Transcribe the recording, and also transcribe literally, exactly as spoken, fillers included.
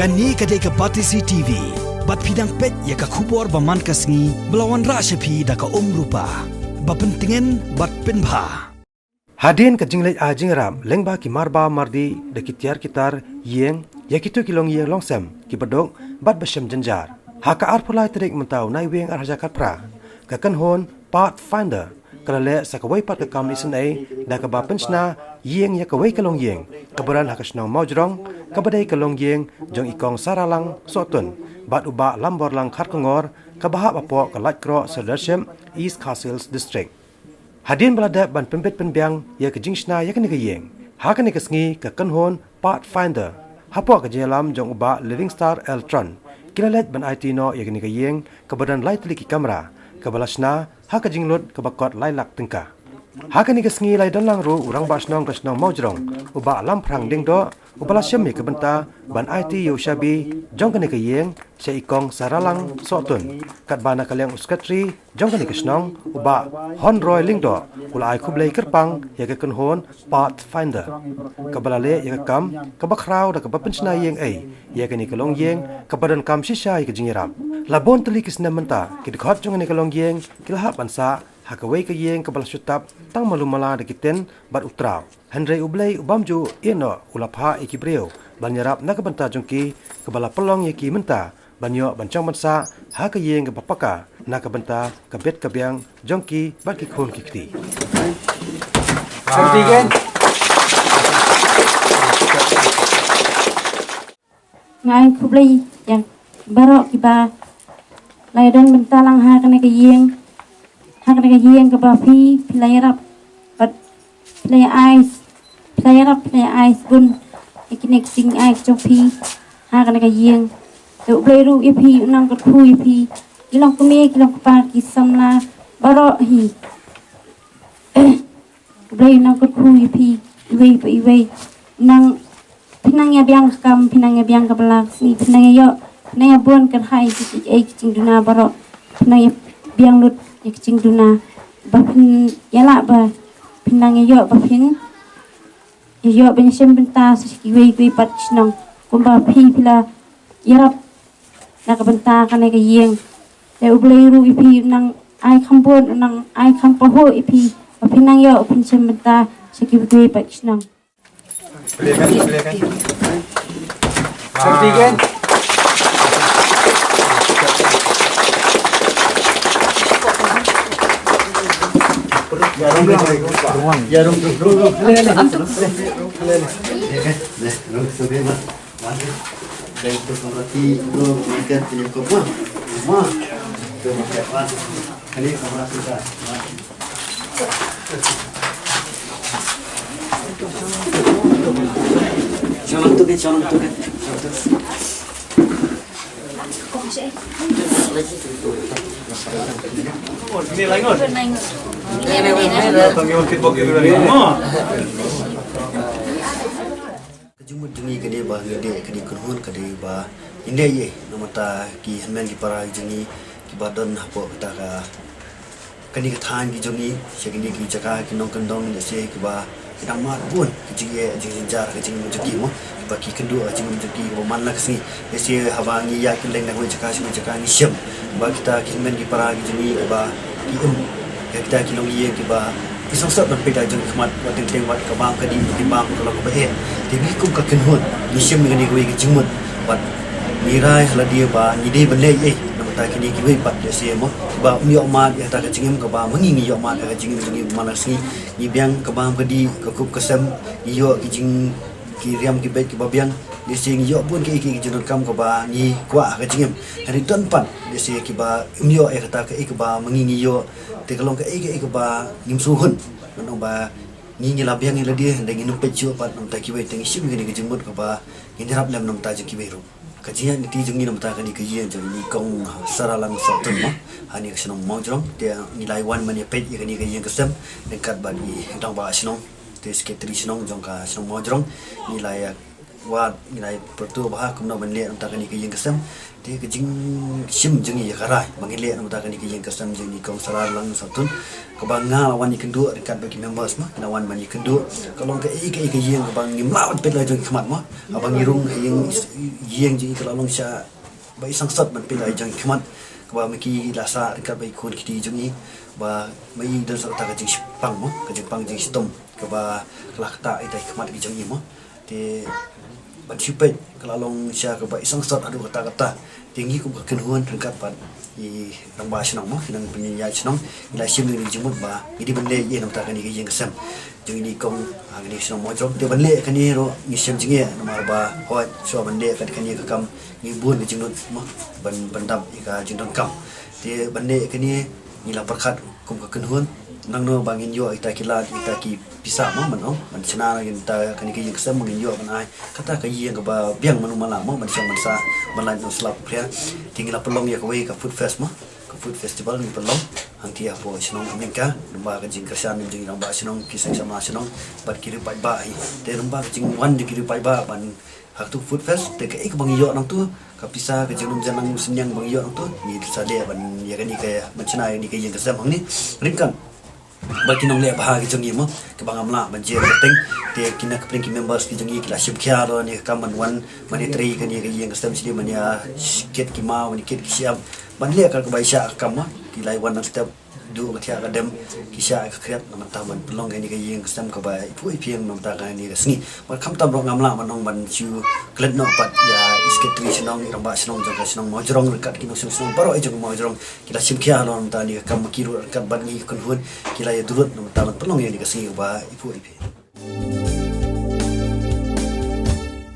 Kane ka dei ka Batesi T V. Bad phi dang peit ïa ka khubor ba man ka sngi ba la wanrah sha phi da ka Umrupa. Ba pyntngen bad pynbha. Hadien ka jingleit ai jingïarap lyngba ki marba mardi da ki tiar ki tar ïing ïa kito ki longïing longsem kiba duk bad ba shem jynjar. Ha ka arphew lai tarik mynta u Naiwieng arhajar khatphra, ka kynhun Pathfinder ka la leh sa kawei pat ka kam isynei da kaba pynshna ïing ïa kawei ka longïing kaba don ha ka shnong Mawjrong, kaba dei ka longïing jong i Kong Saralang Sohtun bad u Bah Lamborlang Kharkongor, kaba hap hapoh ka Laitkroh Sirdarship, East Khasi Hills District. Hadien ba la dep ban pynbit pynbiang ïa ka jingshna ïa kane ka ïing, ha kane ka sngi ka kynhun Pathfinder hapoh ka jingïalam jong u Bah Living Star L Tron ki la leit ban aiti noh ïa kane ka ïing kaba don lai tylli ki kamra, kaba la shna ha ka jinglut kaba kot lai lak tyngka. Ha kane ka sngi la ïadon lang ruh u Rangbah Shnong ka shnong Mawjrong, u Bah Lamphrang Diengdoh, uba la shim ïa ka bynta ban aiti ïa u shabi jong kane ka ïing sha i Kong Saralang Sohtun, katba na ka liang u Secretary jong kane ka shnong, u Bah Honroy Lyngdoh, u la ai khublei kyrpang ïa ka kynhun Pathfinder kaba la leh ïa ka kam kaba khraw da kaba pynshna ïing ei ïa kane ka longïing kaba donkam shisha ïa ka jingïarap. La bun tylli ki snem mynta ki dkhot jong kane ka longïing ki la hap ban sah ha kawei ka ïing kaba la shu tap tang malu mala da ki tin bad u traw. Hynrei U Blei u bym ju ïehnoh u la phah ïa ki briew ban ïarap na ka bynta jong ki, kaba la pynlong ïa ki mynta ban ïoh ban shong ban sah ha ka ïing kaba paka na ka bynta ka bit ka biang jong ki bad ki khun ki kti. Nga ai khublei ïa baroh kiba la ïadon bynta lang ha kane ka ïing, ha kane ka ïing kaba phi, phi la ïarap bad phi la ïa ai, phi la ïarap, phi la ïa ai sbun ïa kine ki jingai jong phi ha kane ka ïing. Te U Blei ruh ïa phi u nang kyrkhu ïa phi, ki long kmie, ki long kpa, ki samla baroh hi. U Blei u nang kyrkhu ïa phi iwei pa iwei. Nang, phi nang ïa biang ka kam, phi nang ïa biang ka bala ka sngi, phi nang ïa ïoh, phi nang ïa bun kyrhai ki, ki, ki jingduna baroh. Phi nang ïa biang lut ïa ki jingduna ba phin ïa lah ba phi nang ïa ïoh ba phin ïa ïoh ban ïa shim bynta sa sha kiwei kiwei pat ki shnong kumba phi, phi la ïarap na ka bynta kane ka ïing. Te U Blei ruh ïa phi u nang ai kham bun, u nang ai kham pahuh ïa phi ba phin nang ïoh phin shim bynta sha kiwei kiwei pat ki shnong. Ka jingmut jong ngi ka dei ba ngi dei ka dei kynhun ka dei ba ngi dei ïa na mata ki hynmen ki para jong ngi kiba don hapoh kata ka kane ka thaiñ ki jong ngi sha kine ki jaka ki nongkyndong lehse kiba ki dang mad bun ki jingeh jingjynjar ka jingim jong ki mo kiba ki kynduh ka jingim jong ki kiba man la ka sngi lehse haba ngi ïaid kylleng na kawei jaka sha kawei jaka ngi shem ba kita ki hynmen ki para ki jong ngi kiba ki im ïa kita ki longïing kiba ki sngewsot ban peit da jong ki khmat wat teng teng wat ka bam ka dih ki bam ka long kaba eh. Te ngi kum ka kynhun ngi shem ïa kane kawei ka jingmut bad ngi rai ha lade ba ngi dei ban leh ei na bynta kine kiwei pat lehse mo ba um ïoh mad ïa kata ka jingim kaba ma ngi ngi ïoh mad ïa ka jingim jong ngi man la sngi. Ngi biang ka bam ka dih ka kup ka sem ngi ïoh ki jing ki riam ki beit kiba biang lehse ngi ïoh bun kiei kiei ki jingdonkam kaba ngi kwah ha ka jingim. Hynrei don pat lehse kiba um ïoh ïa kata kaei kaba ma ngi ngi ïoh. Te ka long kaei kaei kaba ngim sngewhun. Ngan ong ba ngi ngi la biang ïa lade hynrei ngin ym peit shuh pat na bynta kiwei te ngi shim ïa kane ka jingmut kaba ngin ïarap lem na bynta jong kiwei ruh. Ka jingïaid lynti jong ngi na bynta kane ka ïing jong i Kong Saralang Sohtun mo ha kane ka shnong Mawjrong te ngi la wan ban ïa peit ïa kane ka ïing ka sem ryngkat bad i rangbah shnong te secretary shnong jong ka shnong Mawjrong. Ngi la ïa Wat ngi la pyrto bha kumno ban leh na bynta kane ka ïing ka sem. Te ka jingshim jong ngi ïa ka rai ba ngin leh na bynta kane ka ïing ka sem jong i Kong Sara Lang Satun, kaba nga la wan ïakynduh ryngkat bad ki members mo, ki la wan ban ïakynduh. Ka long kaei kaei ka ïing kaba ngim lah ban peit la jong ki khmat mo. Haba ngi rung ha ïing, ïing jong ngi ka la long sha ba i sangsot ban peit la jong ki khmat, kaba ma ki la sah ryngkat bad i khun kti jong ngi, ba ma i don sa kata ka jingshipang mo, ka jingpang jingshitom kaba ka la ktah ïa ita i khmat ki jong ngi mo. Te ban shu peit ka la long sha kaba i sangsot haduh katta katta. Te ngi kum ka kynhun ryngkat bad i rangbah shnong mo, ki nongpynïaid shnong, ngi la shim ïa ka jingmut ba ngi dei ban leh ïa na bynta kane ka ïing ka sem jong i Kong, ha kane ka shnong Mawjrong. Te ban leh kane ruh ngi shem jingeh namar ba hooid shuwa ban leh kane ka kam ngi bun ka jinglut mo, ban, ban dap ïa ka jingdonkam. Te ban leh kane ngi la pyrkhat kum ka kynhun, nangno ba ngin ïoh ita ki lad, ita ki pisa mo, ban ong, ban shna na ïa kane ka ïing ka sem, ba ngin ïoh ban ai. Kata ka ïing kaba biang mano mala mo, ban shong ban sah, ban lait na u slap u phria. Te ngi la pynlong ïa kawei ka food fest mo, ka food festival ngi pynlong hangtei hapoh shnong Amlingka, namar ka jingkyrshan jong i rangbah shnong, ki seng samla shnong bad ki riew paidbah hi. Te namar ka jingwan jong ki riew paidbah ban ha katu food fest, te kaei kaba ngi ïoh nangtu, ka pisa, ka jinglum jingïalang synñiang ba ngi ïoh nangtu, ngi sa leh ban ïa kane ka, ban shna ïa kane ka ïing ka sem hangne ryngkat bad ki nongleh bha ki jong ngi mo, kaba ngam lah ban jia kyrteng. Te kine ki pdeng ki members ki jong ngi ki la shim khia ruh ïa ka kam ban wan ban ïatrei kane ka ïing ka sem, sdang ban ïa kit ki maw, ban ïa kit ki shyiap, ban leh ka kaba i shah ka kam mo. Ki la wan na step duh ka thiah ka dem, ki shah ka khriat na bynta ban pynlong kane ka ïing ka sem kaba iphuh iphieng na bynta kane ka sngi. Bad khamtam ruh ngam lah ban ong ban shu klet noh pat ïa i secretary shnong, i rangbah shnong jong ka shnong Mawjrong ryngkat ki nongshong shnong baroh i jong Mawjrong, ki la shim khia halor na bynta kane ka kam, ma ki ruh ryngkat bad ngi kynhun ki la ïa durut na bynta ban pynlong ïa kane ka sngi kaba iphuh iphieng.